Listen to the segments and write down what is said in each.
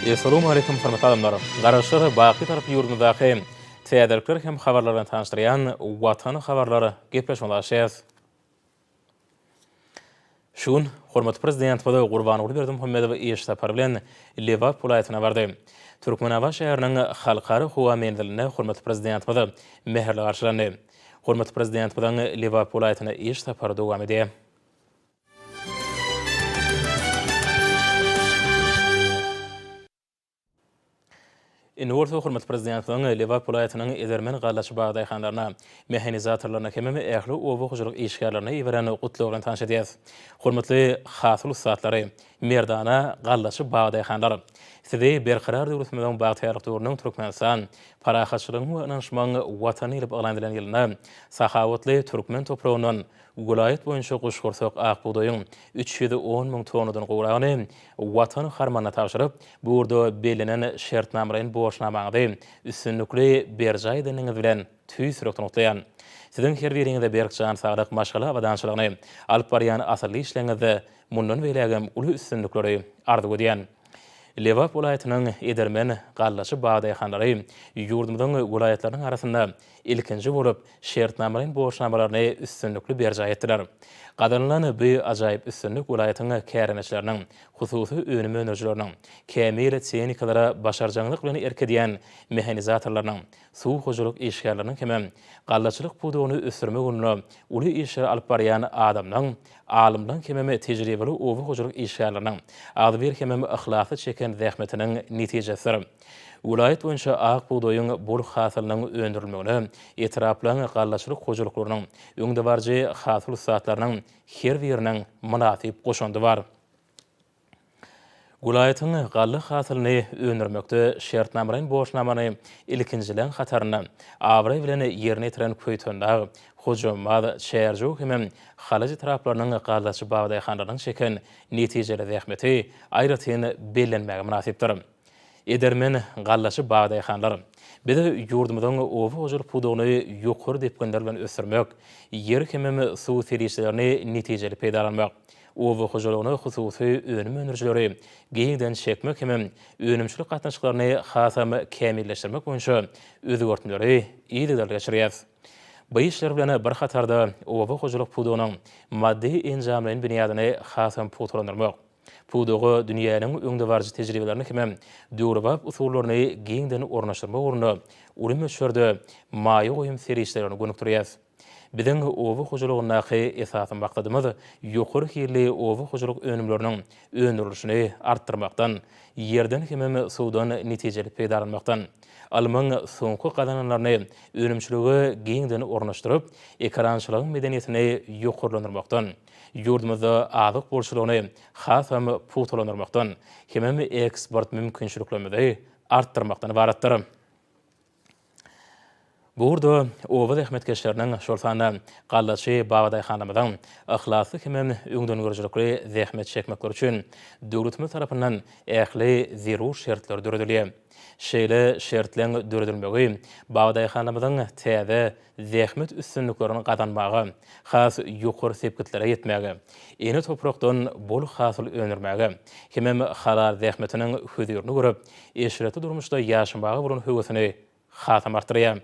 Essalamu aleýkum hormatly adamlar! Garaşsyz, baky Tarap ýurdumyzdaky täzelikler hem habarlar bilen tanyşdyrýan Watan habarlar gepleşigine ulaşýas. Şu gün hormatly Prezidentimiz Gurbanguly Berdimuhamedow iş sapary bilen Lebap welaýatyna bardy. Türkmenabat şäheriniň Halkara howa menzilinde hormatly Prezidentimiz mähirli garşylandy. Hormatly Prezidentimiziň Lebap welaýatyna iş sapary dowam edýär. Indi bolsa hormatly Prezidentimiziň Lebap welaýatynyň edermen gallaçy bag daýhanlaryna, mehanizatorlaryna hemem ähli oba hojalyk işgärlerine iberen gutlagy bilen tanyş edýäris. Hormatly hasyl ussatlary, merdana gallaçy bag daýhanlar! Sizi Berkarar döwletimiziň bagtyýarlyk döwrüniň Türkmenistan, parahatçylygyň we ynanyşmagyň Watany diýlip yglan edilen ýylynda sahawatly türkmen topragyndan Welaýat boýunça guşgursak ak bugdaýyň 310 müň tonnadan gowragyny Watan harmanyna tabşyryp, bu ugurda bellenen şertnamalaýyn borçnamaňyzy üstünlikli berjaý edeniňiz bilen tüýs ýürekden gutlaýan. Siziň her biriňize berk jan saglyk, maşgala abadançylygyny, alyp barýan asylly işleriňizde mundan beýlägem uly üstünlikleri arzuw edýän. Lebap welaýatynyň edermen gallaçy bag daýhanlary ýurdumyzyň welaýatlarynyň arasynda ilkinji bolup şertnamalaýyn borçnamalaryny üstünlikli berjaý etdiler. Gazanylan bu ajaýyp üstünlik welaýatyň kärendeçileriniň, hususy önüm öndürijileriniň, kämil tehnikalara başarjaňlyk bilen erk edýän mehanizatorlarynyň, suw hojalyk işgärleriniň hemem gallaçylyk pudagyny ösdürmek ugrunda uly işleri alyp barýan adamlaryň, alymlaryň hemem tejribeli oba hojalyk işgärleriniň agzybir hemem yhlasly çeken zähmetiniň netijesidir. Welaýat boýunça ak bugdaýyň bol hasylynyň öndürilmegine etraplaryň gallaçylyk hojalyklarynyň öňdebaryjy hasyl ussatlarynyň her biriniň mynasyp goşandy bar. Welaýatyň galla hasylyny öndürmekde şertnamalaýyn borçnamany ilkinjileň hatarynda abraý bilen ýerine ýetiren Köýtendag, Hojambaz, Çärjew hemem Halaç etraplarynyň gallaçy bag-daýhanlarynyň çeken netijeli zähmeti aýratyn bellenmäge mynasypdyr. Edermen gallaçy bag-daýhanlar! Biz ýurdumyzyň oba hojalyk pudagyny ýokary depginler bilen ösdürmek, ýer hemem suw serişdelerini netijeli peýdalanmak, oba hojalygyna hususy önüm öndürijileri giňden çekmek hemem önümçilik gatnaşyklaryny hasam kämilleşdirmek boýunça özgertmeleri yzygiderli geçirýäris. Bu işler bilen bir hatarda oba hojalyk pudagynyň maddy-enjamlaýyn binýadyny hasam pugtalandyrmak, Pudaga dünýäniň öňdebaryjy tejribelerini hemem döwrebap usullaryny giňden ornaşdyrmak ugrunda uly möçberde maýa goýum serişdelerini gönükdirýäris. Biziň oba hojalygyndaky esasy maksadymyz ýokary hilli oba hojalyk önümleriniň öndürilişini artdyrmakdan, ýerden hemem suwdan netijeli peýdalanmakdan, ylmyň soňky gazananlaryny önümçilige giňden ornaşdyryp, ekerançylygyň medeniýetini ýokarlandyrmakdan, ýurdumyzda azyk bolçulygyny hasam pugtalandyrmakdan hemem eksport mümkinçiliklerimizi artdyrmakdan ybaratdyr. Bu ugurda oba zähmetkeşleriniň, şol sanda gallaçy babadaýhanlarymyzyň yhlasly hemem öňdengörüjilikli zähmet çekmekleri üçin döwletimiz tarapyndan ähli zerur şertler döredilýär. Şeýle şertleň döredilmegi babadaýhanlarymyzyň täze zähmet üstünliklerini gazanmaga, has ýokary sepgitlere ýetmäge, ene toprakdan bol hasyl öndürmäge hemem halal zähmetiniň hözirini görüp, eşretli durmuşda ýaşamaga bolan höwesini hasam artdyrýar.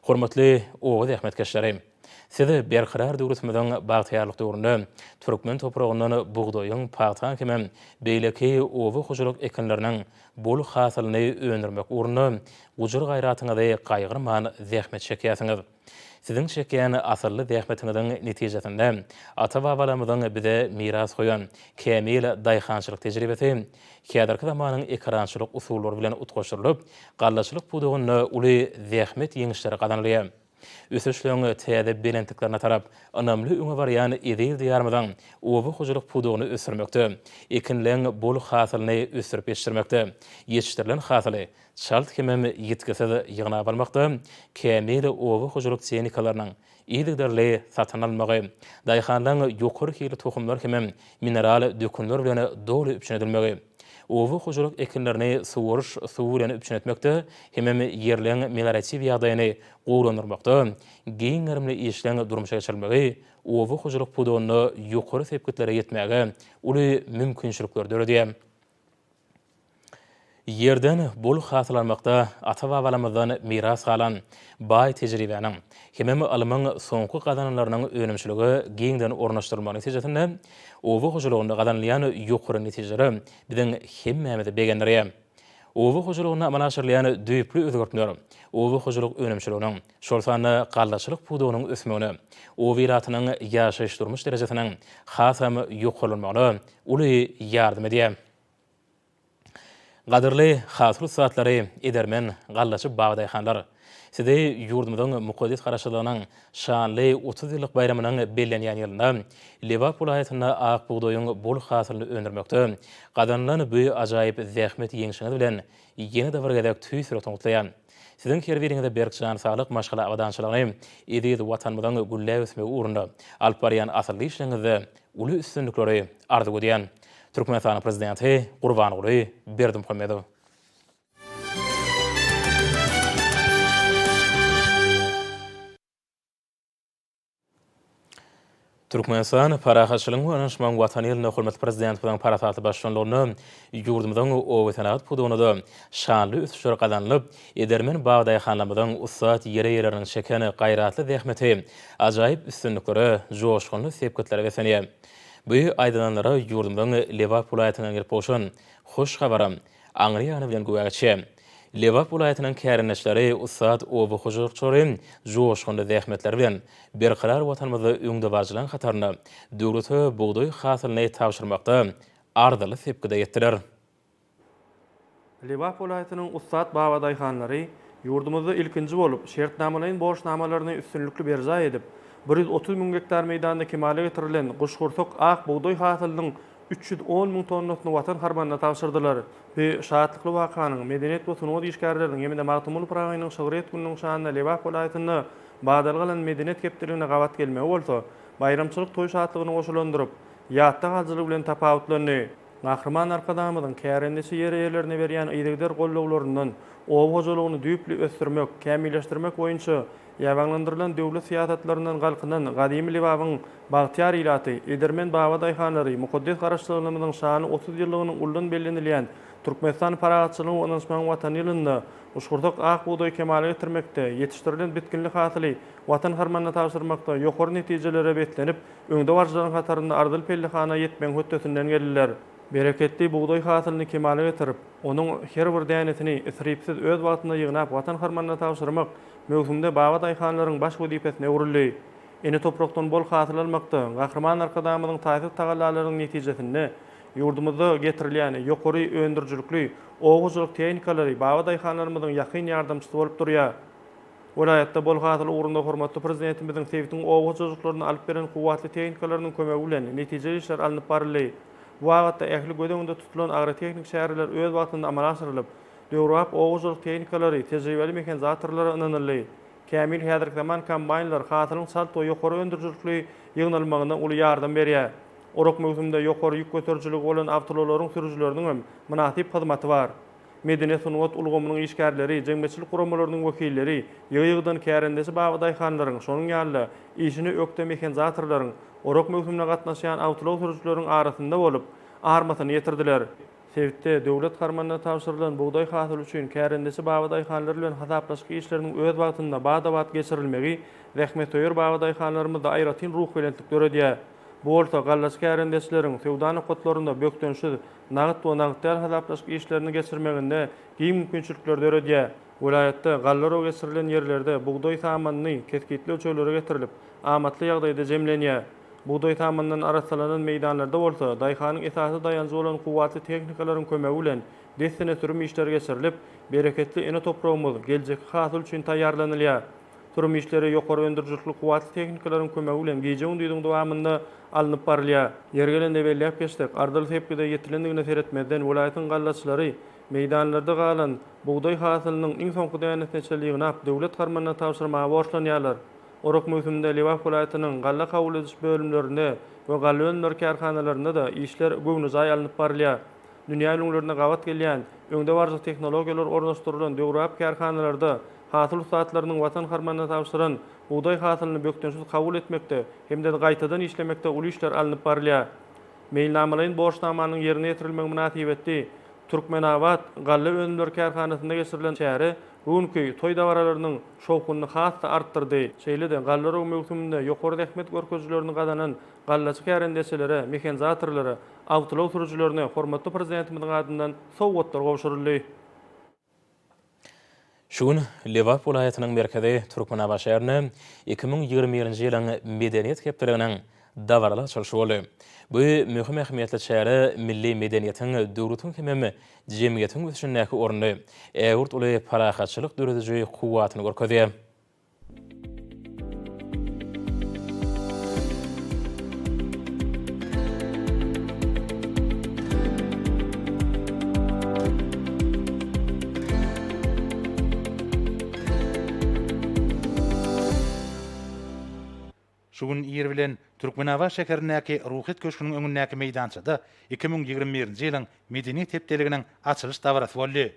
Hormatly oba zähmetkeşleri! Siz Berkarar döwletimiziň bagtyýarlyk döwründe türkmen topragyndan bugdaýyň, pagtaň hemem beýleki oba hojalyk ekinleriniň bol hasylyny öndürmek ugrunda gujur-gaýratyňyzy gaýgyrman zähmet çekýärsiňiz. Siziň çekýän asylly zähmetiňiziň netijesinde ata-babalarymyzyň bize miras goýan kämil daýhançylyk tejribesi häzirki zamanyň ekerançylyk usullary bilen utgaşdyrylyp, gallaçylyk pudagynda uly zähmet ýeňişleri gazanylýar. Ösüşleň täze belentliklerine tarap ynamly öňe barýan eziz Diýarymyzyň oba hojalyk pudagyny ösdürmekde, ekinleň bol hasylyny ösdürip ýetişdirmekde, ýetişdirilen hasyly çalt hemem ýitgisiz ýygnap almakda kämil oba hojalyk tehnikalarynyň yzygiderli satyn alynmagy, daýhanlaryň ýokary hilli tohumlar hemem mineral dökünler bilen doly üpjün edilmegi, oba hojalyk ekinlerini suwaryş suwy bilen üpjün etmekde hemem ýerleň melioratiw ýagdaýyny gowulandyrmakda giň gerimli işleň durmuşa geçirilmegi oba hojalyk pudagynda ýokary sepgitlere ýetmäge uly mümkinçilikleri döredýär. Ýerden bol hasyl almakda ata-babalarymyzdan miras galan baý tejribäniň hemem ylmyň soňky gazananlarynyň önümçilige giňden ornaşdyrylmagy netijesinde oba hojalygynda gazanylýan ýokary netijeler biziň hemmämizi begendirýär. Oba hojalygynda amala aşyrylýan düýpli özgertmeler oba hojalyk önümçiliginiň, şol sanda gallaçylyk pudagynyň ösmegine, oba ilatynyň ýaşaýyş-durmuş derejesiniň hasam ýokarlanmagyna uly ýardam edýär. Gadyrly hasyl ussatlary, edermen gallaçy babadaýhanlar! Sizi ýurdumyzyň mukaddes Garaşsyzlygynyň şanly 30 ýyllyk baýramynyň bellenýän ýylynda Lebap welaýatynda ak bugdaýyň bol hasylyny öndürmekde gazanylan bu ajaýyp zähmet ýeňşiňiz bilen ýene-de bir gezek tüýs ýürekden gutlaýan. Siziň her biriňize berk jan saglyk, maşgala abadançylygyny, eziz Watanymyzyň gülläp ösmegi ugrunda alyp barýan asylly işleriňizde uly üstünlikleri arzuw edýän. Türkmenistanyň Prezidenti Gurbanguly Berdimuhamedow. Türkmenistan parahatçylygyň we ynanyşmagyň Watany ýylynda hormatly Prezidentimiziň parasatly baştutanlygynda ýurdumyzyň obasenagat pudagynda-da şanly ösüşler gazanylyp, edermen babadaýhanlarymyzyň ussat ýer eýeleriniň çeken gaýratly zähmeti ajaýyp üstünliklere, joşgunly sepgitlere beslenýär. Bu aýdylanlara ýurdumyzyň Lebap welaýatyndan gelip gowşan hoş habaram aňry ýany bilen güwä geçýär. Lebap welaýatynyň kärendeçileri, ussat oba hojalykçylary joşgunly zähmetleri bilen Berkarar Watanymyzda öňdebaryjylaryň hatarynda döwlete bugdaý hasylyny tabşyrmakda arzyly sepgide ýetdiler. Lebap welaýatynyň ussat babadaýhanlary ýurdumyzda ilkinji bolup, şertnamalaýyn borçnamalaryny üstünlikli berjaý edip, 130 müň gektar meýdanda kemala getirilen guşgursak ak bugdaý hasylynyň 310 müň tonnasyny Watan harmanyna tabşyrdylar. Bu şatlykly wakanyň Medeniýet we sungat işgärleriniň hem-de Magtymguly Pyragynyň şygryýet gününiň şanyna Lebap welaýatynda badalga alan Medeniýet hepdeligine gabat gelmegi bolsa, baýramçylyk toý şatlygyny goşalandyryp, ýatda galyjylygy bilen tapawutlandy. Gahryman Arkadagymyzyň kärendeçi ýer eýelerine berýän yzygider goldawlaryndan oba hojalygyny düýpli ösdürmek, kämilleşdirmek boýunça ýaýbaňlandyrylan döwlet syýasatlaryndan galkynan gadymy Lebabyň bagtyýar ilaty, edermen babadaýhanlary mukaddes Garaşsyzlygymyzyň şanly 30 ýyllygynyň uldan bellenilýän Türkmenistan parahatçylygyň we ynanyşmagyň Watany ýylynda guşgursak ak bugdaýy kemala getirmekde, ýetişdirilen bitginli hasyly Watan harmanyna tabşyrmakda ýokary netijelere beslenip, Öňdebaryjylaryň hatarynda arzyly pellehana ýetmegiň hötdesinden geldiler. Bereketli bugdaý hasylyny kemala getirip, onuň her bir dänesini isripsiz öz wagtynda ýygnap Watan harmanyna tabşyrmak möwsümde babadaýhanlaryň baş wezipesine öwrüldi. Ene toprakdan bol hasyl almakda Gahryman Arkadagymyzyň taýsyz tagallalarynyň netijesinde ýurdumyzda getirilýän ýokary öndürijilikli oba hojalyk tehnikalary babadaýhanlarymyzyň ýakyn ýardamçysy bolup durýar. Welaýatda bol hasyl ugrunda hormatly Prezidentimiziň sebitiň oba hojalyklaryna alyp beren kuwwatly tehnikalarynyň kömegi bilen netijeli işler alnyp baryldy. Bu babatda ähli göz öňünde tutulan agrotehniki çäreler öz wagtynda amala aşyrylyp, döwrebap oba hojalyk tehnikalary tejribeli mehanizatorlara ynanyldy. Kämil häzirki zaman kombaýnlar hasylyň çalt we ýokary öndürijilikli ýygnalmagyna uly ýardam berýär. Orak möwsüminde ýokary ýük göterijiligi bolan awtoulaglaryň sürüjileriniň hem mynasyp hyzmaty bar. Medeniýet-sungat ulgamynyň işgärleri, jemgyýetçilik guramalarynyň wekilleri ýygy-ýygydan kärendeçi babadaýhanlaryň, şonuň ýaly-da, işine ökde mehanizatorlaryň, orak möwsümine gatnaşýan awtoulag sürüjileriň arasynda bolup, armasyny ýetirdiler. Sebitde döwlet harmanyna tabşyrylan bugdaý hasyly üçin kärendeçi babadaýhanlar bilen hasaplaşyk işleriniň öz wagtynda bada-bat geçirilmegi zähmetsöýer babadaýhanlarymyzda aýratyn ruhubelentlik döredýär. Bu bolsa gallaçy kärendeçileriň söwda nokatlarynda bökdençsiz nagt we nagt däl hasaplaşyk işlerini geçirmeginde giň mümkinçilikleri döredýär. Welaýatda galla row geçirilen ýerlerde bugdaý samanyny kesgitli ölçeglere getirilip, amatly ýagdaýda jemlenýär. Bugdaý samanyndan arassalanan meýdanlarda bolsa, daýhanyň esasy daýanjy bolan kuwwatly tehnikalaryň kömegi bilen dessine sürüm işleri geçirilip, bereketli ene topragymyz geljekki hasyl üçin taýýarlanylýar. Sürüm işleri ýokary öndürijilikli kuwwatly tehnikalaryň kömegi bilen gije-gündiziň dowamynda alnyp barylýar. Ýeri gelende belläp geçsek, arzyly sepgide ýetilendigine seretmezden, welaýatyň gallaçylary meýdanlarda galan bugdaý hasylynyň iň soňky dänesine çenli ýygnap, döwlet harmanyna tabşyrmaga borçlanýarlar. Orak möwsüminde Lebap welaýatynyň galla kabul ediş bölümlerinde we galla önümleri kärhanalarynda-da işler göwnejaý alnyp barylýar. Dünýä ülňülerine gabat gelýän, öňdebaryjy tehnologiýalar ornaşdyrylan döwrebap kärhanalarda hasyl ussatlarynyň Watan harmanyna tabşyran bugdaý hasylyny bökdençsiz kabul etmekde hem-de gaýtadan işlemekde uly işler alnyp barylýar. Meýilnamalaýyn borçnamanyň ýerine ýetirilmegi mynasybetli. Türkmenabat galla önümleri kärhanasynda geçirilen çäre bu günki toý dabaralarynyň şowhunyny has-da artdyrdy. Şeýle-de, galla oragy möwsüminde ýokary zähmet görkezijilerini gazanan gallaçy kärendeçilere, mehanizatorlara, awtoulag sürüjilerine hormatly Prezidentimiziň adyndan sowgatlar gowşuryldy. Şu gün Lebap welaýatynyň merkezi Türkmenabat şäherinde 2021-nji ýylyň Medeniýet hepdeliginiň dabaraly açylyşy boldy. Bu möhüm ähmiýetli çäre milli medeniýetiň döwletiň hemem jemgyýetiň ösüşindäki ornuny, ägirt uly parahatçylyk dörediji kuwwatyny görkezýär. Şu gün ir bilen Türkmenabat şäherindäki Ruhyýet köşgüniň öňündäki meýdançada 2021-nji ýylyň Medeniýet hepdeliginiň açylyş dabarasy boldy.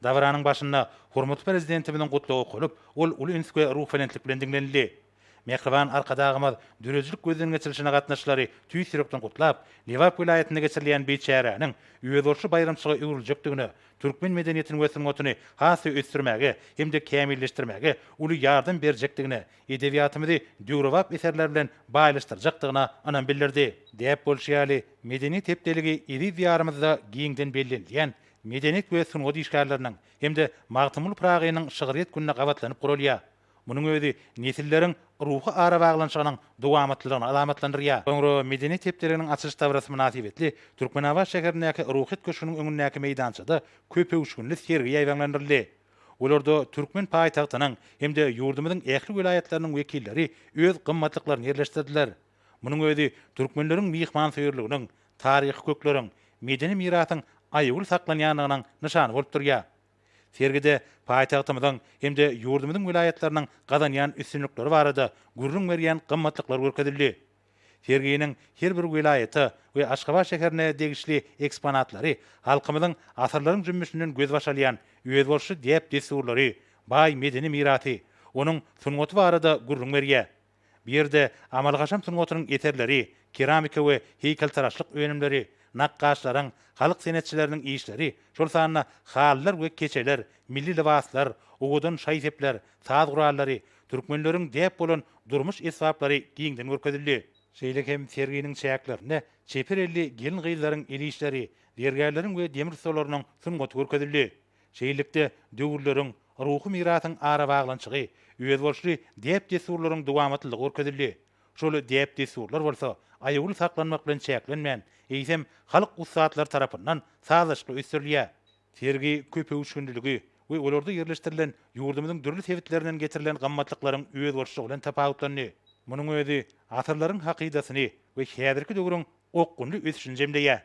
Dabaranyň başynda hormatly Prezidentimiziň gutlagy okalyp, ol uly üns we ruhubelentlik bilen diňlenildi. Mähriban Arkadagymyz döredijilik gözden geçirilişine gatnaşyjylary tüýs ýürekden gutlap, Lebap welaýatynda geçirilýän bi çäräniň özboluşly baýramçylyga öwrüljekdigine, türkmen medeniýetini we sungatyny has-da ösdürmäge hem-de kämilleşdirmäge uly ýardam berjekdigine, edebiýatymyzy döwrebap eserler bilen baýlaşdyrjakdygyna ynam bildirdi. Däp bolşy ýaly, Medeniýet hepdeligi eziz Diýarymyzda giňden bellenilýän Medeniýet we sungat işgärleriniň hem-de Magtymguly Pyragynyň şygryýet gününe gabatlanyp guralýar. Munuň özi nesilleriň ruhy arabaglanyşygynyň dowamatlylygyny alamatlandyrýar. Soňra Medeniýet hepdeliginiň açylyş dabarasy mynasybetli Türkmenabat şäherindäki Ruhyýet köşgüniň öňündäki meýdançada köpöwüşginli sergi ýaýbaňlandyryldy. Olarda türkmen paýtagtynyň hem-de ýurdumyzyň ähli welaýatlarynyň wekilleri öz gymmatlyklaryny ýerleşdirdiler. Munuň özi türkmenleriň myhmansöýerliginiň, taryhy kökleriň, medeni mirasyň aýawly saklanýandygynyň nyşany bolup durýar. Sergide paýtagtymyzyň hem-de ýurdumyzyň welaýatlarynyň gazanýan üstünlikleri barada gürrüň berýän gymmatlyklar görkezildi. Serginiň her bir welaýata we Aşgabat şäherine degişli eksponatlary halkymyzyň asyrlaryň jümmüşinden gözbaş alýan özboluşly däp-dessurlary, baý medeni mirasy, onuň sungaty barada gürrüň berýär. Bu ýerde amaly-haşam sungatynyň eserleri, keramika we heýkeltaraşlyk önümleri, nakgaşlaryň, halk senetçileriniň işleri, şol sanda halylar we keçeler, milli lybaslar, owadan şaý-sepler, saz gurallary, türkmenleriň däp bolan durmuş esbaplary giňden görkezildi. Şeýle hem serginiň çäklerinde çeper elli gelin-gyzlaryň el işleri, zergärleriň we demir ussalarynyň sungaty görkezildi. Şeýlelikde, döwürleriň, ruhy mirasyň arabaglanyşygy, özboluşly däp-dessurlaryň dowamatlylygy görkezildi. Şol däp-dessurlar bolsa aýawly saklanmak bilen çäklenmän, eýsem, halk ussatlary tarapyndan sazlaşykly ösdürilýär. Sergi köpöwüşginliligi we olarda ýerleşdirilen ýurdumyzyň dürli sebitlerinden getirilen gymmatlyklaryň özboluşlygy bilen tapawutlandy. Munuň özi asyrlaryň hakydasyny we häzirki döwrüň okgunly ösüşini jemleýär.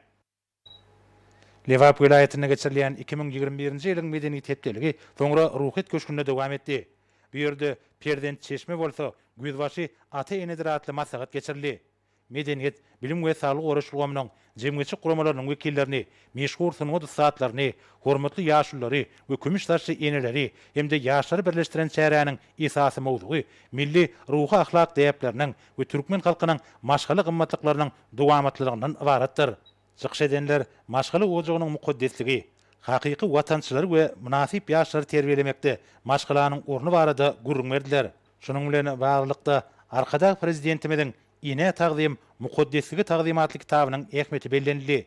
Lebap welaýatynda geçirilýän 2021-nji ýylyň Medeniýet hepdeligi soňra Ruhyýet köşgünde dowam etdi. Bu ýerde Perzent çeşme bolsa, gözbaşy ata-enedir atly maslahat geçirildi. Medeniýet, bilim we saglygy goraýyş ulgamynyň, jemgyýetçilik guramalarynyň wekillerini, meşhur sungat ussatlaryny, hormatly ýaşululary we kümüş saçly eneleri hem-de ýaşlary birleşdiren çäräniň esasy mowzugy milli ruhy-ahlak däpleriniň we türkmen halkynyň maşgala gymmatlyklarynyň dowamatlylygyndan ybaratdyr. Çykyş edenler maşgala ojagynyň mukaddesligi, hakyky watançylary we mynasyp ýaşlary terbiýelemekde maşgalanyň orny barada gürrüň berdiler. Şunuň bilen baglylykda, Arkadag Prezidentimiziň Enä tagzym, mukaddeslige tagzym atly kitabynyň ähmiýeti bellenildi.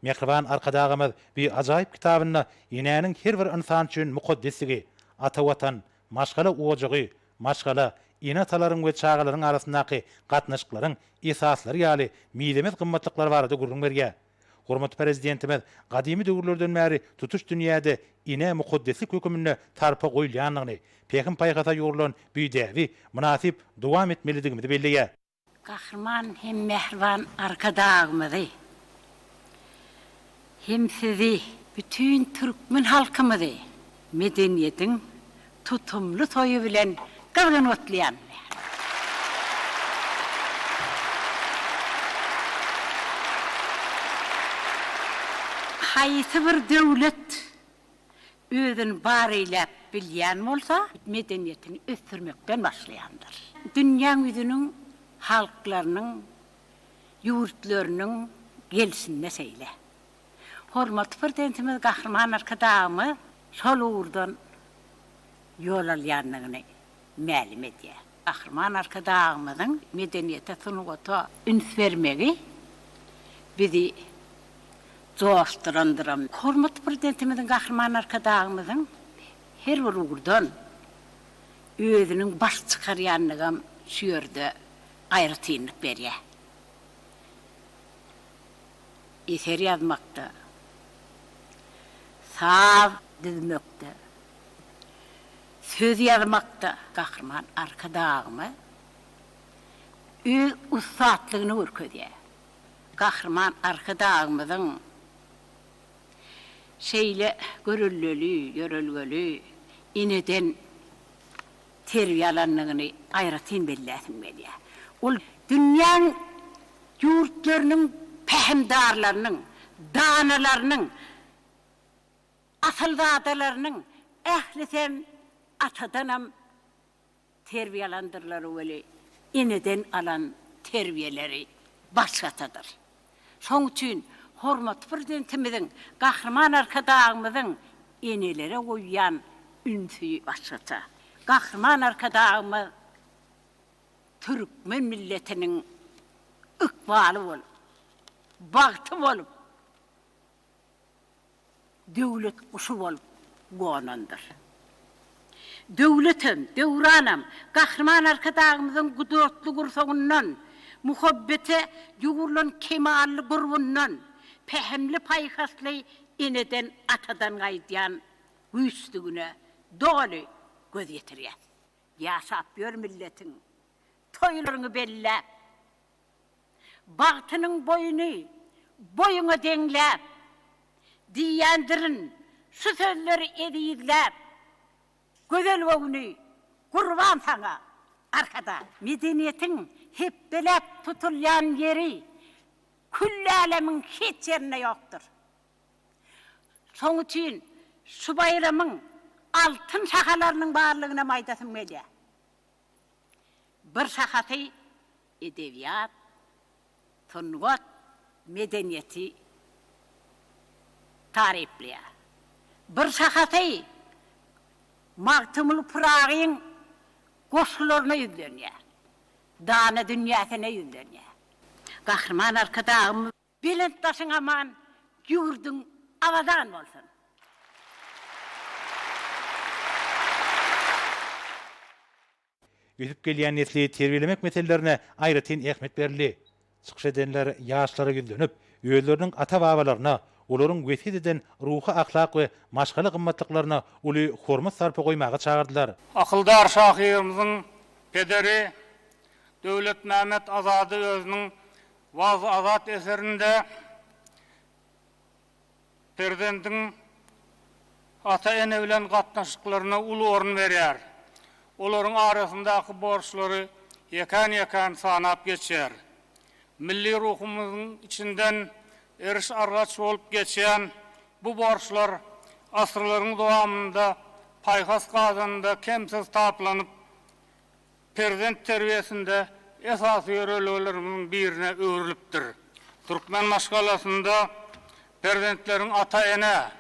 Mähriban Arkadagymyz bu ajaýyp kitabynda enäniň her bir ynsan üçin mukaddesdigi, ata Watan, maşgala ojagy, maşgala, ene-atalaryň we çagalaryň arasyndaky gatnaşyklaryň esaslary ýaly mizemez gymmatlyklar barada gürrüň berýär. Hormatly Prezidentimiz gadymy döwürlerden bäri tutuş dünýäde enä mukaddeslik höküminde sarpa goýulýandygyny, pähim-paýhasa ýugrulan bu däbi mynasyp dowam etmelidigimizi belleýär. Gahryman hem mähriban Arkadagymyzy hem sizi, bütin türkmen halkymyzy Medeniýetiň tutumly toýy bilen gyzgyn gutlaýan. Haýsy bir döwlet özüni bar eýläp bilýän bolsa, medeniýetini ösdürmekden başlaýandyr. Dünýäň ýüzüniň halklarynyň, ýurtlarynyň gelşinde şeýle. Hormatly Prezidentimiz Gahryman Arkadagymyz şol ugurdan ýol alýandygyny mälim edýär. Gahryman Arkadagymyzyň medeniýete, sungata üns bermegi bizi joşdurandyram. Hormatly Prezidentimiziň Gahryman Arkadagymyzyň her bir ugurdan özüniň baş çykarýanlygam şu ýerde aýratynlyk berýär. Eser ýazmakda, saz düzmekde, söz ýazmakda Gahryman Arkadagymyz öz ussatlygyny görkezýär. Gahryman Arkadagymyzyň şeýle göreldeli, ýörelgeli eneden terbiýe alandygyny aýratyn belläsim gelýär. Ol dünýäň ýurtlarynyň pähimdarlarynyň, danalarynyň, asylzadalarynyň ählisem atadanam Terbiýe alandyrlar weli, eneden alan terbiýeleri başgaçadyr. Şoň üçin hormatly Prezidentimiziň, Gahryman Arkadagymyzyň enelere goýýan ünsi başgaça. Gahryman Arkadagymyz türkmen milletiniň ykbaly bolup, bagty bolup, Döwlet guşy bolup gonandyr. Döwletem, döwranam Gahryman Arkadagymyzyň gudratly gursagyndan, muhabbete ýugrulan kemally gurbundan, pähimli-paýhasly eneden-atadan gaýdýan güýçdügine doly göz ýetirýäs. Ýaşap ýör milletiň toýlaryňy belläp. Bagtynyň boýuny boýuňa deňläp, Diýýändirin şu sözleri ezizläp, Gözel göwni gurban saňa, Arkadag! Medeniýetiň hepdeläp tutulýan ýeri külli älemiň hiç ýerinde ýokdur. Şoň üçin şu baýramyň altyn şahalarynyň barlygynam aýdasym gelýär. Bir şahasy edebiýat, sungat, medeniýeti taryplaýar. Bir şahasy Magtymguly Pyragyň goşgularyna ýüzlenýär, dana dünýäsine ýüzlenýär. Gahryman Arkadagymyz Belent daşyň aman, ýurduň abadan bolsun! Ösüp gelýän nesli terbiýelemek meselelerine aýratyn ähmiýet berildi. Çykyş edenler ýaşlara ýüzlenip, özleriniň ata-babalaryna, olaryň wesýet eden ruhy-ahlak we maşgala gymmatlyklaryna uly hormat-sarpa goýmaga çagyrdylar. Akyldar şahyrymyzyň pederi Döwletmämmet Azady özüniň Wagzy-Azat eserinde Perzendiň ata-ene bilen gatnaşyklaryna uly orun berýär. Olaryň arasyndaky borçlary ýekän-ýekän sanap geçýär. Milli ruhumyzyň içinden eriş-argaç bolup geçýän bu borçlar asyrlaryň dowamynda paýhas gazanynda kemsiz taplanyp, perzent terbiýesinde esasy ýörelgelerimiziň birine öwrülipdir. Türkmen maşgalasynda perzentleriň ata-enä,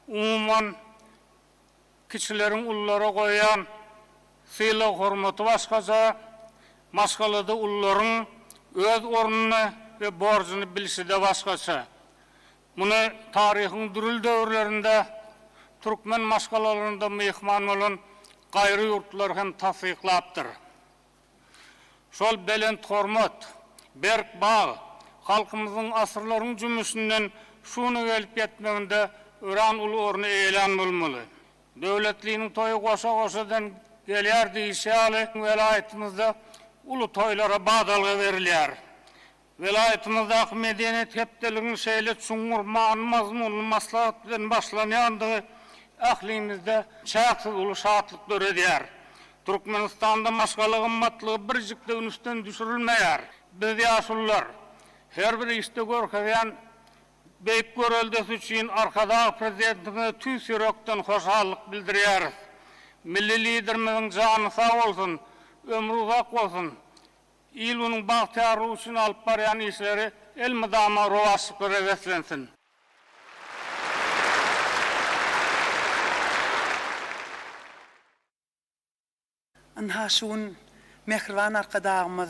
umuman, kiçileriň ululara goýýan sylag-hormaty başgaça, maşgalada ulularyň öz ornuny we borjuny bilşi-de başgaça. Muny taryhyň dürli döwürlerinde türkmen maşgalalarynda myhman bolan gaýry ýurtlar hem tassyklapdyr. Şol belent hormat, berk bag halkymyzyň asyrlaryň jümmüşinden şu güne gelip ýetmeginde örän uly orny eýelän bolmaly. Döwletliniň toýy goşa-goşadan gelýär diýişi ýaly, welaýatymyzda uly toýlara badalga berilýär. Welaýatymyzdaky Medeniýet hepdeligiň şeýle çuňňur many-mazmunly maslahat bilen başlanýandygy ählimizde çäksiz uly şatlyk döredýär. Türkmenistanda maşgala gymmatlygy birjik-de ünsden düşürilmeýär. Biz, ýaşulular, her bir işde görkezýän beýik göreldesi üçin Arkadag Prezidentimize tüýs ýürekden hoşallyk bildirýäris. Milli Liderimiziň jany sag bolsun, ömri uzak bolsun! Il-günüň bagtyýarlygy üçin alyp barýan işleri elmydama rowaçlyklara beslensin! Ynha şu gün mähriban Arkadagymyz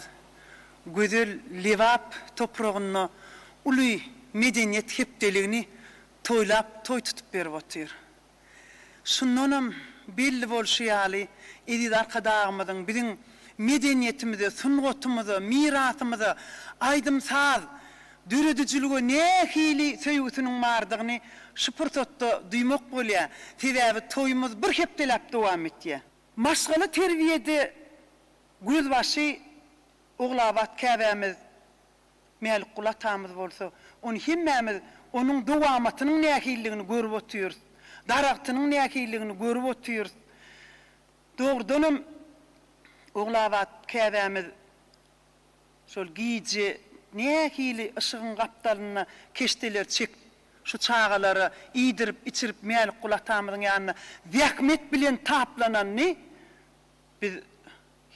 gözel Lebap topragynda uly Medeniýet hepdeligini toýlap toý tutup berip otyr. Şundanam belli bolşy ýaly, eziz Arkadagymyzyň biziň medeniýetimize, sungatymyza, mirasymyza, aýdym-saz, döredijilige nähili söýgüsiniň bardygyny şu pursatda duýmak bolýar. Sebäbi toýumyz bir hepdeläp dowam etýär. Maşgala terbiýede gözbaşy Ogulabat käbämiz Mälikguly atamyz bolsa, ony hemmämiz onuň dowamatynyň nähilidigini görüp otyrys, daragtynyň nähilidigini görüp otyrys. Dogrudanam, Ogulabat käbämiz şol gije nähili yşygyň gapdalynda keşdeler çekip, şu çagalara iýdirip-içirip Mälikguly atamyzyň ýanynda zähmet bilen taplananyny biz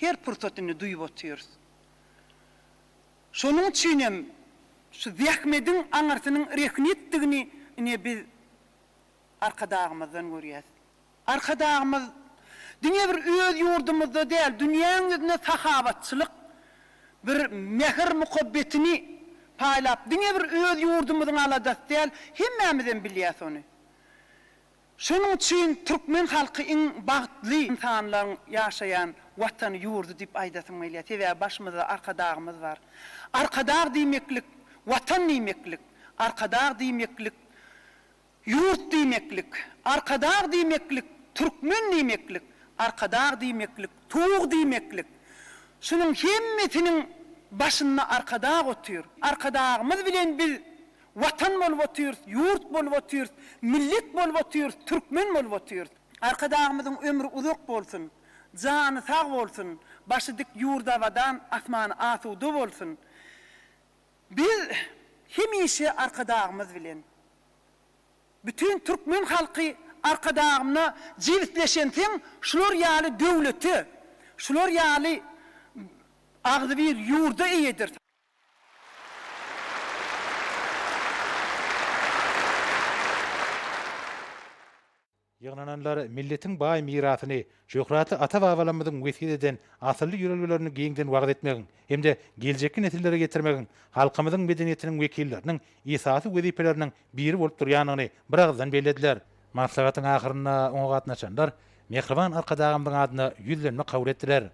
her pursat indi duýup otyrys. Şonuň üçin hem şu zähmediň aňyrsynyň rehnetdigini ine biz Arkadagymyzdan görýäs. Arkadagymyz diňe bir öz ýurdumyzda däl, dünýäň ýüzüne sahawatçylyk, bir mähir-muhabbetini paýlap, diňe bir öz ýurdumyzyň aladasy däl, hemmämizem bilýäs ony. Şonuň üçin türkmen halky iň bagtly ynsanlaryň ýaşaýan Watany, ýurdy diýip aýdasym gelýär. Sebäbi başymyzda Arkadagymyz bar. Arkadag diýmeklik, Watan diýmeklik. Arkadag diýmeklik, ýurt diýmeklik. Arkadag diýmeklik, türkmen diýmeklik. Arkadag diýmeklik, Tug diýmeklik. Şunuň hemmesiniň başynda Arkadag otyr. Arkadagymyz bilen biz Watan bolup otyrys, ýurt bolup otyrys, millet bolup otyrys, türkmen bolup otyrys. Arkadagymyzyň ömri uzak bolsun, jany sag bolsun, başy dik ýurdy abadan, asmany asuda bolsun. Biz hemişe Arkadagymyz bilen. Bütin türkmen halky Arkadagymyna jebisleşenseň şular ýaly döwlete, şular ýaly agzybir ýurda eýedir. Ýygnananlar milletiň baý mirasyny, şöhratly ata-babalarymyzyň wesýet eden asylly ýörelgelerini giňden wagyz etmegiň hem-de geljekki nesillere ýetirmegiň halkymyzyň medeniýetiniň wekilleriniň esasy wezipeleriniň biri bolup durýandygyny biragyzdan bellediler. Maslahatyň ahyrynda oňa gatnaşanlar mähriban Arkadagymyzyň adyna ýüzlenme kabul etdiler.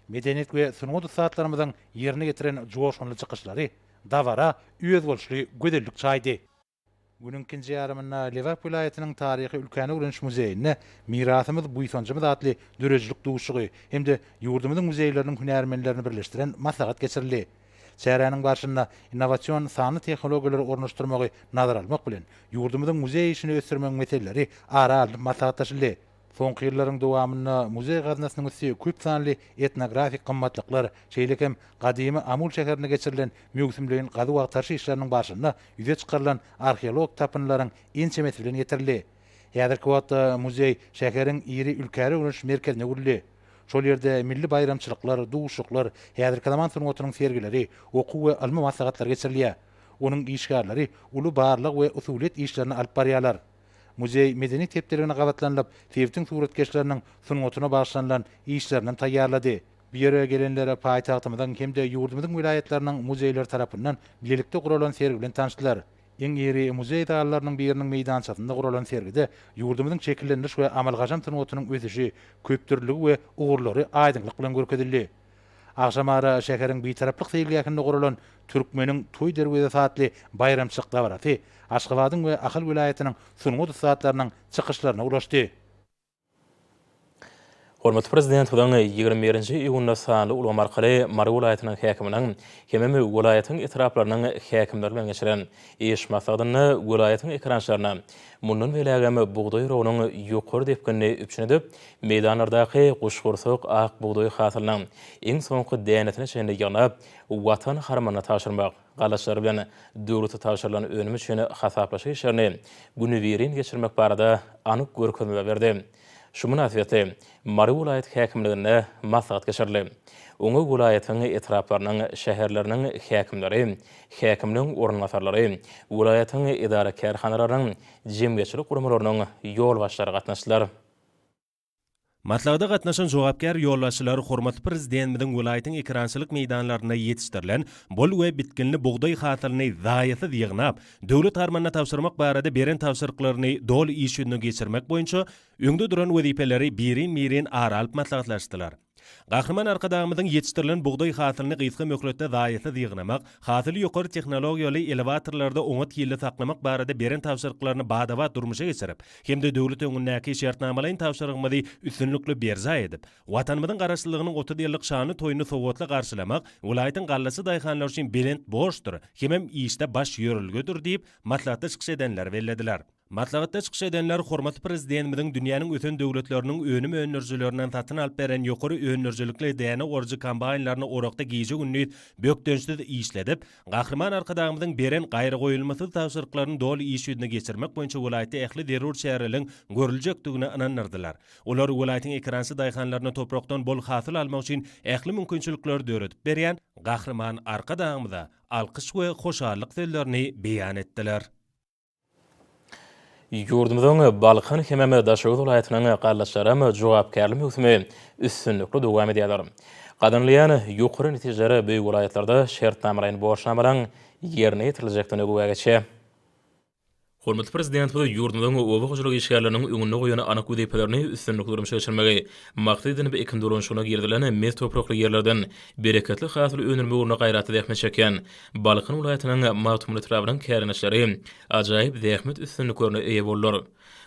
Medeniýet we sungat ussatlarymyzyň ýerine ýetiren joşgunly çykyşlary dabara özboluşly gözellik çaýdy. Günüň ikinji ýarymynda Lebap welaýatynyň Taryhy ülkäni öwreniş muzeýinde Mirasymyz, buýsanjymyz atly döredijilik duşuşygy hem-de ýurdumyzyň muzeýleriniň hünärmenlerini birleşdiren maslahat geçirildi. Çäräniň barşynda innowasion sanly tehnologiýalary ornaşdyrmagy nazara almak bilen, ýurdumyzyň muzeý işini ösdürmegiň meseleleri ara alnyp maslahatlaşyldy. Soňky ýyllaryň dowamynda muzeý gaznasynyň üsti köp sanly etnografik gymmatlyklar, şeýle hem gadymy Amul şäherinde geçirilen möwsümleýin gazuw-agtaryş işleriniň barşynda ýüze çykarylan arheologik tapyndylaryň ençemesi bilen ýetirildi. Häzirki wagtda muzeý şäheriň iri ülkäre öwreniş merkezine öwrüldi. Şol ýerde milli baýramçylyklar, duşuşyklar, häzirki zaman sungatynyň sergileri, okuw we ylmy maslahatlar geçirilýär. Onuň işgärleri uly barlag we usulyýet işlerini alyp barýarlar. Muzeý Medeniýet hepdeligine gabatlanylyp, sebitiň suratkeşleriniň sungatyna bagyşlanylan işlerinem taýýarlady. Bu ýere gelenler paýtagtymyzyň hem-de ýurdumyzyň welaýatlarynyň muzeýleri tarapyndan bilelikde guralan sergi bilen tanyşdylar. Iň iri muzeý zallarynyň biriniň meýdançasynda guralan sergide ýurdumyzyň şekillendiriş we amaly-haşam sungatynyň ösüşi, köpdürlüligi we ugurlary aýdyňlyk bilen görkezildi. Agşamara şäheriň Bitaraplyk seýilgähinde guralan Türkmeniň toý derwezesi atly baýramçylyk dabarasy Aşgabadyň we Ahal welaýatynyň sungat ussatlarynyň çykyşlaryna ulaşdy. Hormatly Prezidentimiziň 21-nji iýunda sanly ulgam arkaly Mary welaýatynyň häkiminiň hemem welaýatyň etraplarynyň häkimleri bilen geçiren iş maslahatynda welaýatyň ekerançylaryna mundan beýlägem bugdaý oragynyň ýokary depginini üpjün edip, meýdanlardaky guşgursak ak bugdaý hasylynyň iň soňky dänesine çenli ýygnap, Watan harmanyna tabşyrmak, gallaçlary bilen döwlete tabşyrylan önüm üçin hasaplaşyk işlerini günübirin geçirmek barada anyk görkezmeler berdi. Şu mynasybetli Mary welaýat häkimliginde maslahat geçirildi. Oňa welaýatyň etraplarynyň, şäherleriniň häkimleri, häkimligiň orunbasarlary, welaýatyň edara-kärhanalarynyň, jemgyýetçilik guramalarynyň ýolbaşçylary gatnaşdylar. Maslahata gatnaşan jogapkär ýolbaşçylar hormatly Prezidentimiziň welaýatyň ekerançylyk meýdanlarynda ýetişdirilen bol we bitginli bugdaý hasylyny zaýasyz ýygnap, döwlet harmanyna tabşyrmak barada beren tabşyryklaryny doly iş ýüzüne geçirmek boýunça öňde duran wezipeleri birin-birin ara alyp maslahatlaşdylar. Gahryman Arkadagymyzyň ýetişdirilen bugdaý hasylyny gysga möhletde zaýasyz ýygnamak, hasyly ýokary tehnologiýaly elewatorlarda oňat hilli saklamak barada beren tabşyryklaryny bada-bat durmuşa geçirip hem-de döwlet öňündäki şertnamalaýyn tabşyrygymyzy üstünlikli berjaý edip, Watanymyzyň Garaşsyzlygynyň 30 ýyllyk şanly toýuny sowgatly garşylamak welaýatyň gallaçy daýhanlary üçin belent borçdur hemem işde baş ýörelgedir diýip, maslahatda çykyş edenler bellediler. Maslahatda çykyş edenler hormatly Prezidentimiziň dünýäniň ösen döwletleriniň önüm öndürijilerinden satyn alyp beren ýokary öndürijilikli däne orujy kombaýnlaryny orakda gije-gündiz bökdençsiz işledip, Gahryman Arkadagymyzyň beren gaýragoýulmasyz tabşyryklaryny doly iş ýüzüne geçirmek boýunça welaýatda ähli zerur çäreleriň görüljekdigine ynandyrdylar. Olar welaýatyň ekerançy daýhanlaryna toprakdan bol hasyl almak üçin ähli mümkinçilikleri döredip berýän Gahryman Arkadagymyza alkyş we hoşallyk sözlerini beýan etdiler. Ýurdumyzyň Balkan hemem Daşoguz welaýatynyň gallaçlaram jogapkärli möwsümi üstünlikli dowam edýärler. Gazanylýan ýokary netijeler bu welaýatlarda şertnamalaýyn borçnamalaryň ýerine ýetiriljekdigine güwä geçýär. Hormatly Prezidentimiz ýurdumyzyň oba hojalyk işgärleriniň öňünde goýan anyk wezipelerini üstünlikli durmuşa geçirmegi maksat edinip ekin dolanyşygyna girizilen mes toprakly ýerlerden bereketli hasyl öndürmek ugrunda gaýratly zähmet çekýän Balkan welaýatynyň Magtymguly etrabynyň kärendeçileri ajaýyp zähmet üstünliklerine eýe boldular.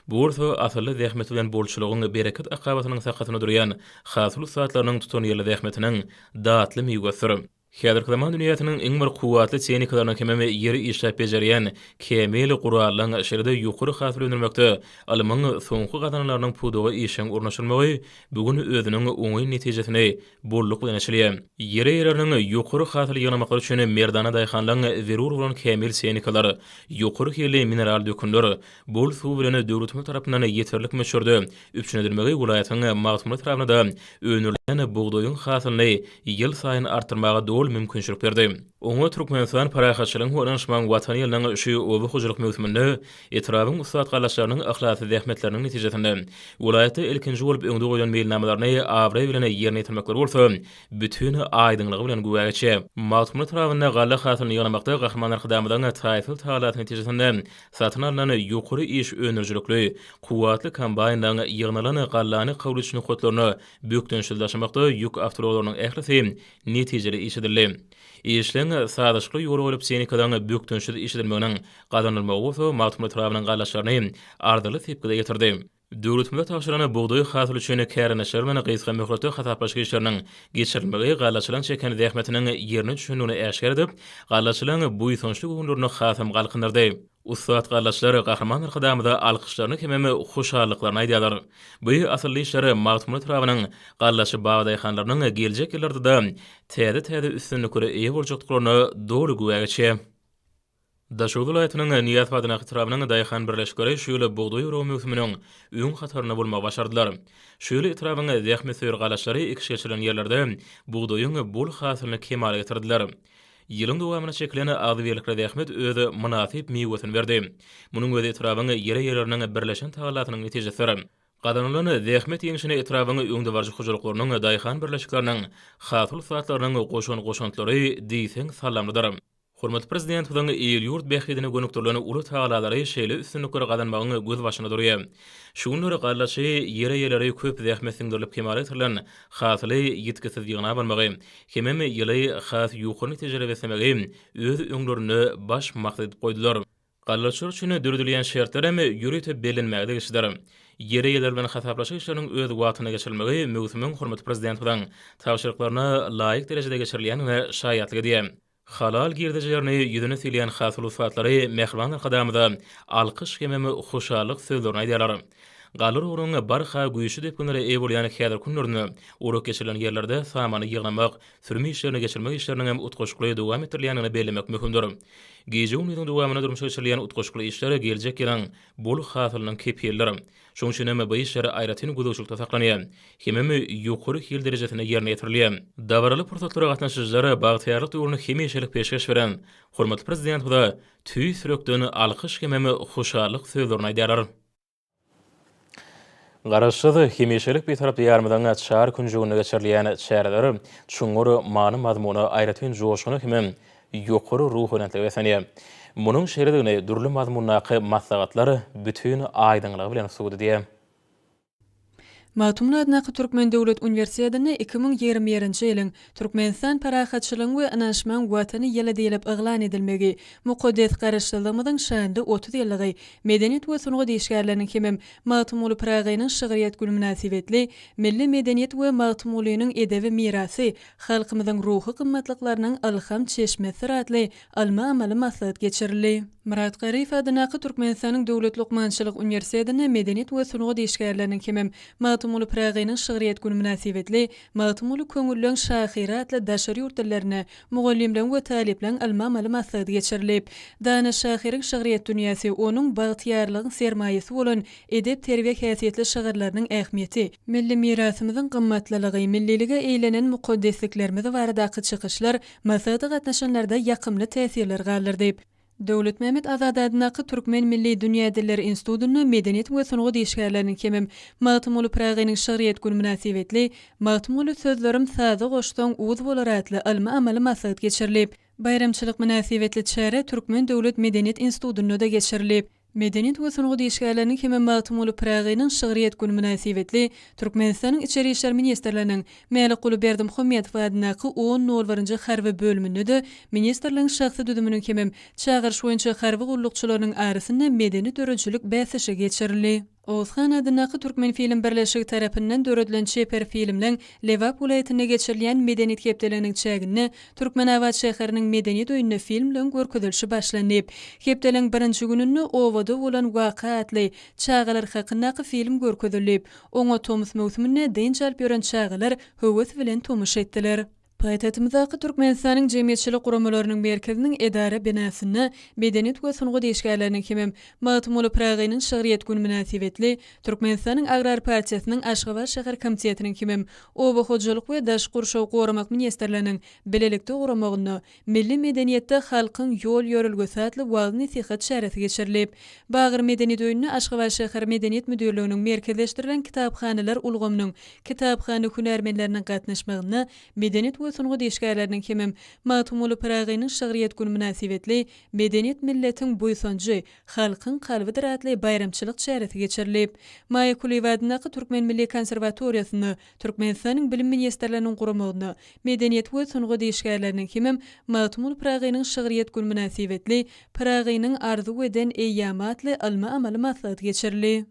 Bu bolsa asylly zähmeti bilen bolçulygyň bereket akabasynyň sakasynda durýan hasyl ussatlarynyň tutanýerli zähmetiniň datly miwesidir. Häzirki zaman dünýäsiniň iň bir kuwwatly tehnikalarynyň hemem ýeri işläp bejerýän kämil gurallaryň, şeýle-de ýokary hasyl öndürmekde ylmyň soňky gazananlarynyň pudaga işjeň ornaşdyrylmagy bu gün özüniň oňyn netijesini bolluk bilen eçilýär. Ýer eýeleriniň ýokary hasyl ýygnamaklary üçin merdana daýhanlaryň zerur bolan kämil tehnikalar, ýokary hilli mineral dökünler, bol suw bilen döwletimiz tarapyndan ýeterlik möçberde üpjün edilmegi welaýatyň Magtymguly etrabynda öndürilýän bugdaýyň hasylyny ýylsaýyn artdyrmaga doly mümkinçilik berdi. Oňa Türkmenistan parahatçylygyň we ynanyşmagyň Watany ýylynyň şu oba hojalyk möwsüminde etrabyň ussat gallaçlarynyň yhlasly zähmetleriniň netijesinde welaýatda ilkinji bolup öňde goýlan meýilnamalaryny abraý bilen ýerine ýetirmekleri bolsa bütin aýdyňlygy bilen güwä geçýär. Magtymguly etrabynda galla hasylyny ýygnamakda Gahryman Arkadagymyzyň taýsyz tagallasy netijesinde satyn alnan ýokary iş öndürijilikli, kuwwatly kombaýnlaryň ýygnalan gallany kabul ediş nokatlaryna bökdençsiz daşamakda ýük awtoulaglarynyň ählisi netijeli iş edildi. Işleň sazlaşykly ýola goýlup tehnikalaryň bökdençsiz işledilmeginiň gazanylmagy bolsa Magtymguly etrabynyň gallaçlaryny arzyly sepgide getirdi. Döwletimize tabşyrylan bugdaý hasyly üçin kärendeçiler bilen gysga möhletde hasaplaşyk işleriniň geçirilmegi gallaçylaryň çeken zähmetiniň ýerine düşendigini äşgär edip, gallaçylaryň buýsançly göwünlerini hasam galkyndyrdy. Ussat gallaçylar Gahryman Arkadagymyza alkyşlaryny hemem hoşallyklaryny aýdýarlar. Bu asylly işler Magtymguly etrabynyň gallaçy babadaýhanlarynyň geljek ýyllarda-da täze-täze üstünliklere eýe boljakdyklaryna doly güwä geçýär. Daşoguz welaýatynyň Nyýazow adyndaky etrabynyň daýhan birleşikleri şu ýyl bugdaý oragy möwsüminiň öň hatarynda bolmagy başardylar. Şu ýyl etrabyň zähmetsöýer gallaçlary ekiş geçirilen ýerlerde bugdaýyň bol hasylyny kemala getirdiler. Ýylyň dowamynda çekilen agzybirlikli zähmet öz mynasyp miwesini berdi. Munuň özi etrabyň ýer eýeleriniň birleşen tagallasynyň netijesidir. Gazanylan zähmet ýeňşine etrabyň öňdebaryjy hojalyklarynyň, daýhan birleşikleriniň, hasyl ussatlarynyň goşan goşantlary diýseň sallamlydyr. Hormatly Prezidentimiziň il-ýurt bähbidine gönükdirilen uly tagallalary şeýle üstünlikleri gazanmagyň gözbaşynda durýar. Şu günler gallaçy ýer eýeleri köp zähmet siňdirilip kemala getirilen hasyly ýitgisiz ýygnap almagy hemem ýyly has ýokary netijelere beslemegi öz öňlerinde baş maksat edip goýdular. Gallaçylar üçin döredilýän şertler hem ýörite bellenmäge degişlidir. Ýer eýeleri bilen hasaplaşyk işleriniň öz wagtynda geçirilmegi möwsümiň hormatly Prezidentimiziň tabşyryklaryna laýyk derejede geçirilýändigine şaýatlyk edýär. Halal girdejilerini ýüzüne sylýan hasyl ussatlary mähriban Arkadagymyza alkyş hemem hoşallyk sözlerini aýdýarlar. Galla oragynyň barha güýçli depginlere eýe bolýan häzirki günlerinde orak geçirilen ýerlerde samany ýygnamak, sürüm işlerini geçirmek işleriniň hem utgaşykly dowam etdirilýändigini bellemek möhümdir. Gije-gündiziň dowamynda durmuşa geçirilýän utgaşykly işler geljek ýylyň bol hasylynyň kepilidir. Şonuň üçin hem bu işler aýratyn gözegçilikde saklanýar hemem ýokary hil derejesinde ýerine ýetirilýär. Dabaraly pursatlara gatnaşyjylar bagtyýarlyk döwrüni hemişelik peşgeş beren hormatly Prezidentimize tüýs ýürekden alkyş hemem hoşallyk sözlerini aýdýarlar. Garaşsyz, hemişelik Bitarap Diýarymyzyň çar künjeginde geçirilýän çäreler çuňňur many-mazmuna, aýratyn joşguna hemem ýokary ruhubelentlige beslenýär. Munuň şeýledigini dürli mazmundaky maslahatlar bütin aýdyňlygy bilen subut edýär. Magtymguly adyndaky Türkmen döwlet uniwersitetinde 2021-nji ýylyň Türkmenistan parahatçylygyň we ynanyşmagyň Watany ýyly diýlip yglan edilmegi, mukaddes Garaşsyzlygymyzyň şanly 30 ýyllygy, Medeniýet we sungat işgärleriniň hemem Magtymguly Pyragynyň şygryýet güni mynasybetli Milli medeniýet we Magtymgulynyň edebi mirasy, halkymyzyň ruhy gymmatlyklarynyň ylham çeşmesidir atly ylmy-amaly maslahat geçirildi. Myrat Garyýew adyndaky Türkmenistanyň Döwlet lukmançylyk uniwersitetinde Medeniýet we sungat işgärleriniň hemem Magtymguly Pyragynyň şygryýet güni mynasybetli Magtymguly köňülleň şahyry atly daşary ýurt dillerinde mugallymlaryň we talyplaryň ylmy-amaly maslahaty geçirilip, dana şahyryň şygryýet dünýäsi, onuň bagtyýarlygyň sermaýasy bolan edep-terbiýe häsiýetli şygyrlarynyň ähmiýeti, milli mirasymyzyň gymmatlylygy, millilige eýlenen mukaddesliklerimiz baradaky çykyşlar maslahata gatnaşanlarda ýakymly täsirler galdyrdy. Döwletmämmet Azady adyndaky Türkmen milli dünýä dilleri institutynda Medeniýet we sungat işgärleriniň hemem Magtymguly Pyragynyň şygryýet güni mynasybetli Magtymguly sözlerim saza goşsaň uz bolar atly ylmy-amaly maslahat geçirilip, Baýramçylyk mynasybetli çäre Türkmen döwlet medeniýet institutynda-da geçirilip, Medeniýet we sungat işgärleriniň hemem Magtymguly Pyragynyň şygryýet güni mynasybetli Türkmenistanyň Içeri işler ministrliginiň Mälikguly Berdimuhamedow adyndaky on nol birinji harby bölüminde-de ministrligiň şahsy düzüminiň hemem çagyryş boýunça harby gullukçylarynyň arasynda medeni-döredijilik bäsleşigi geçirildi. Oguzhan adyndaky Türkmenfilm birleşigi tarapyndan döredilen çeper filmleň Lebap welaýatynda geçirilýän Medeniýet hepdeliginiň çäginde Türkmenabat şäheriniň Medeniýet öýünde filmleň görkezilişi başlandy. Hepdeligiň birinji gününde Obada bolan waka atly çagalar hakyndaky film görkezildi. Oňa tomus möwsüminde dynç alyp ýören çagalar höwes bilen tomaşa etdiler. Paýtagtymyzdaky Türkmenistanyň Jemgyýetçilik guramalarynyň merkeziniň edara binasynda Medeniýet we sungat işgärleriniň hemem Magtymguly Pyragynyň şygryýet güni mynasybetli Türkmenistanyň Agrar partiýasynyň Aşgabat şäher komitetiniň hemem Oba hojalyk we daşky gurşawy goramak ministrliginiň bilelikde guramagynda Milli medeniýetde halkyň ýol-ýörelgesi atly wagyz-nesihat çäresi geçirilip, Bagyr medeniýet öýünde Aşgabat şäher Medeniýet müdirliginiň merkezleşdirilen kitaphanalar ulgamynyň kitaphana hünärmenleriniň gatnaşmagynda medeniýet we sungat işgärleriniň hemem Magtymguly Pyragynyň şygryýet güni mynasybetli Medeniýet milletiň buýsanjy, halkyň kalbydyr atly baýramçylyk çäresi geçirilip, Maýa Kulyýewa adyndaky Türkmen milli konserwatoriýasynda Türkmenistanyň Bilim ministrliginiň guramagynda Medeniýet we sungat işgärleriniň hemem Magtymguly Pyragynyň şygryýet güni mynasybetli Pyragynyň arzuw eden eýýamy atly ylmy-amaly maslahat geçirildi.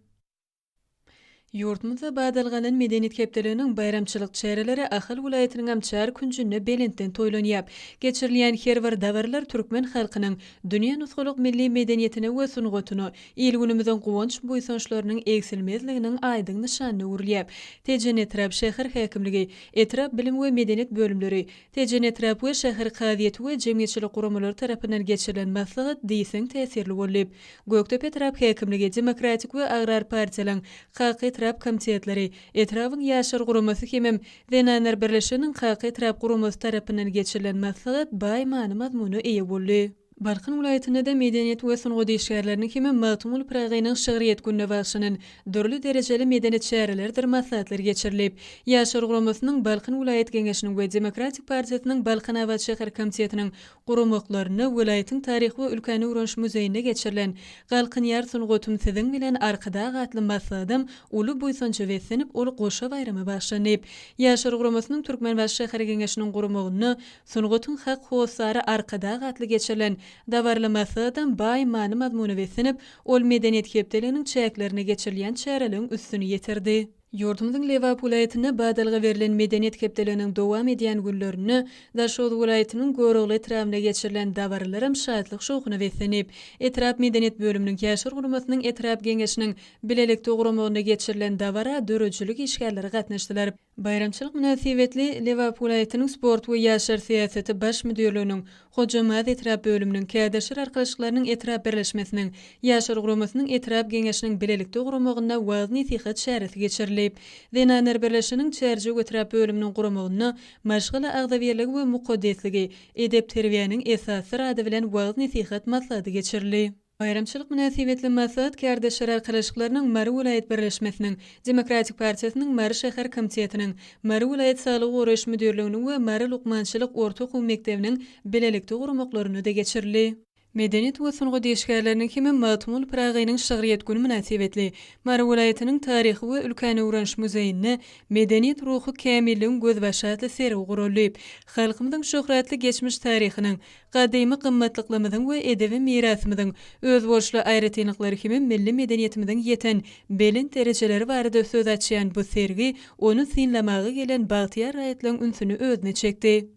Ýurdumyzda badalga alan Medeniýet hepdeliginiň baýramçylyk çäreleri Ahal welaýatynyňam çar künjünde belentden toýlanýar. Geçirilýän her bir dabaralar türkmen halkynyň dünýä nusgalyk milli medeniýetine we sungatyna, il-günümiziň guwanç-buýsançlarynyň egsilmezliginiň aýdyň nyşanyna öwrülýär. Tejen etrap şäher häkimligi, etrap bilim we medeniýet bölümleri, Tejen etrap we şäher kazyýeti we jemgyýetçilik guramalary tarapyndan geçirilen maslahat diýseň täsirli boldy. Gökdepe etrap häkimligi, Demokratik we Agrar partiýalaryň Kaka etrap komitetleri, etrabyň Ýaşlar guramasy hemem Zenanlar birleşiginiň Kaka etrap guramasy tarapyndan geçirilen maslahat baý many-mazmuna eýe boldy. Balkan welaýatynda-da medeniýet we sungat işgärleriniň hemem Magtymguly Pyragynyň şygryýet gününe bagyşlanan dürli derejeli medeni çärelerdir maslahatlar geçirilip, Ýaşlar guramasynyň Balkan welaýat Geňeşiniň we Demokratik partiýasynyň Balkanabat şäher komitetiniň guramaklarynda welaýatyň Taryhy we ülkäni öwreniş muzeýinde geçirilen Galkynýar sungatym siziň bilen Arkadag atly maslahatam uly buýsanja beslenip, ol goşa baýrama bagyşlandy. Ýaşlar guramasynyň Türkmenbaşy şäher Geňeşiniň guramagynda Sungatyň hak hossary Arkadag atly geçirilen dabaraly maslahatam baý many-mazmuna beslenip, ol Medeniýet hepdeliginiň çäklerinde geçirilýän çäreleriň üstüni ýetirdi. Ýurdumyzyň Lebap welaýatynda badalga berlen Medeniýet hepdeliginiň dowam edýän günlerinde Daşoguz welaýatynyň Görogly etrabynda geçirilen dabaralaram şatlyk-şowhuna beslenip, etrap medeniýet bölüminiň Ýaşlar guramasynyň etrap Geňeşiniň bilelikde guramagynda geçirilen dabara döredijilik işgärleri gatnaşdylar. Baýramçylyk mynasybetli Lebap welaýatynyň Sport we ýaşlar syýasaty baş müdirliginiň Hojambaz etrap bölüminiň, Kärdeşler arkalaşyklarynyň etrap birleşmesiniň, Ýaşlar guramasynyň etrap Geňeşiniň bilelikde guramagynda wagyz-nesihat çäresi geçirildi. Zenanlar birleşiginiň Çärjew etrap bölüminiň guramagynda Maşgala agzybirligi we mukaddesligi, edep-terbiýäniň esasydyr ady bilen wagyz-nesihat maslahaty geçirildi. Baýramçylyk mynasybetli maslahat Kärdeşler arkalaşyklarynyň Mary welaýat birleşmesiniň, Demokratik partiýasynyň Mary şäher komitetiniň, Mary welaýat saglygy goraýyş müdirliginiň we Mary lukmançylyk orta okuw mekdebiniň bilelikde guramaklarynda-da geçirildi. Medeniýet we sungat işgärleriniň hemem Magtymguly Pyragynyň şygryýet güni mynasybetli Mary welaýatynyň Taryhy we ülkäni öwreniş muzeýinde Medeniýet ruhy kämilligiň gözbaşy atly sergi guraldy. Halkymyzyň şöhratly geçmiş taryhynyň, gadymy gymmatlyklarymyzyň we edebi mirasymyzyň özboluşly aýratynlyklary hemem milli medeniýetimiziň ýeten belent derejeleri barada söz açýan bu sergi ony synlamaga gelen bagtyýar raýatlaryň ünsüni özüne çekdi.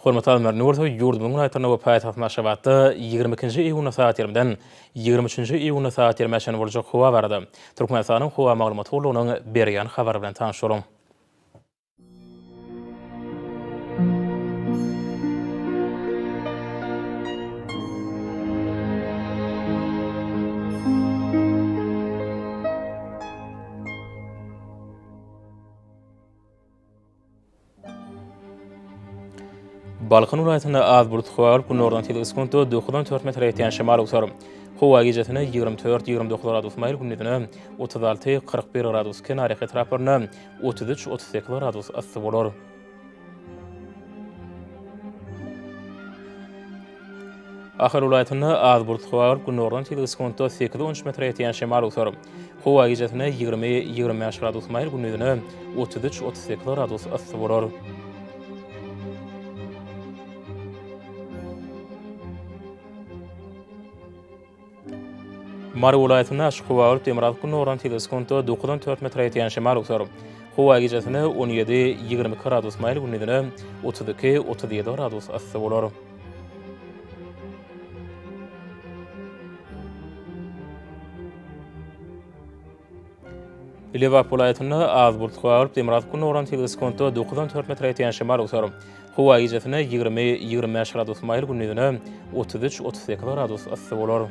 Hormatly alymlar, indi bolsa ýurdumyzyň welaýatlarynda we paýtagtymyz Aşgabatda 22-nji iýunda sagat ýigrimiden 23-nji iýunda sagat ýigrimä çenli boljak howa barada Türkmenistanyň Howa maglumat gullugynyň berýän habary bilen tanyş boluň. Balkan welaýatynda az bulut howa bolup, günordan tizligi sekuntda dokuzdan dört metre ýetýän şemal öwser. Howa gijesine 24, 29 gradus maýyl, gündizine 36, 41 gradus, kenarýaka etraplarynda 33, 38 gradus yssy bolar. Ahal welaýatynda az bulutly howa bolup, günordan tizligi sekuntda sekiz-on üç metre ýetýän şemal öwser. Howa gijesine 20, 25 gradus maýyl, gündizine 33, 38 gradus yssy bolar. Mary welaýatynda açyk howa bolup, demirgazyk-gündogardan tizligi sekuntda dokuzdan dört metre ýetýän şemal öwser. Howa gijesine 17, 22 gradus maýyl, gündizine 32, 37 gradus yssy bolar. Lebap welaýatynda az bulut howa bolup, demirgazyk-gündogardan tizligi sekuntda dokuzdan dört metre ýetýän şemal öwser. Howa gijesine 20, 25 gradus maýyl, gündizine 33, 38 gradus yssy bolar.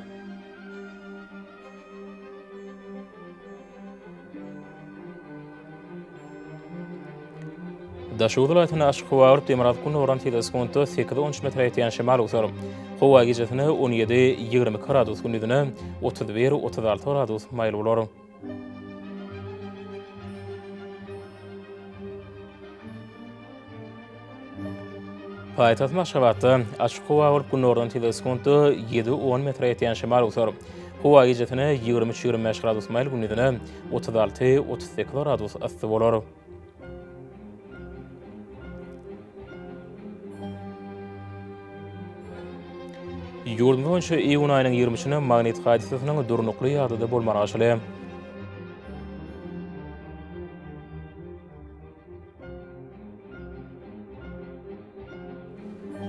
Daşoguz welaýatynda açyk howa bolup, demirgazyk-gündogardan tizligi sekuntda sekiz-on üç metre ýetýän şemal öwser. Howa gijesine 17, 22 gradus, gündizine 31, 36 gradus maýyl bolar. Paýtagtymyz Aşgabatda açyk howa bolup, günordan tizligi sekuntda ýedi-on metre ýetýän şemal öwser. Howa gijesine 23-25 gradus maýyl, gündizine 36-38 gradus yssy bolar. Ýurdumyz boýunça iýun aýynyň ýigrimisinde magnit hadysasynyň durnukly ýagdaýda bolmagy garaşylýar.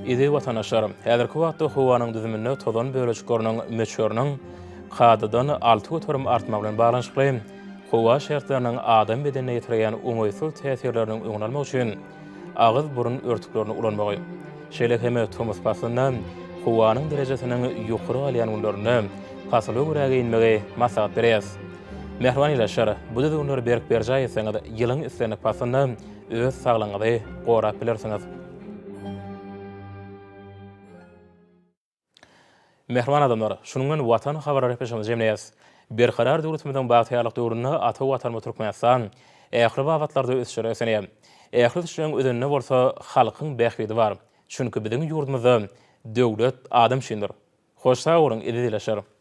Eziz watandaşlar, häzirki wagtda howanyň düzüminde tozan bölejikleriniň möçberiniň kadadan 6% artmagy bilen baglanyşykly howa şertleriniň adam bedenine ýetirýän oňaýsyz täsirleriniň öňüni almak üçin agyz-burun örtüklerini ulanmagy, şeýle hem tomus paslynda howanyň derejesiniň ýokary galýan günlerinde pasyla görä geýinmegi maslahat berýäris. Mähriban ildeşler, bu düzgünleri berk berjaý etseňiz, ýylyň islendik paslynda öz saglygyňyzy gorap bilersiňiz. Mähriban adamlar, şunuň bilen Watan habarlar gepleşigimizi jemleýäris. Berkarar döwletimiziň bagtyýarlyk döwründe ata Watanymyz Türkmenistan ähli babatlarda ösüşlere ösenýär. Ähli ösüşleriň özeninde bolsa halkyň bähbidi bar. Çünki biziň ýurdumyzda döwlet adam üçindir. Hoş sag boluň, eziz ildeşler!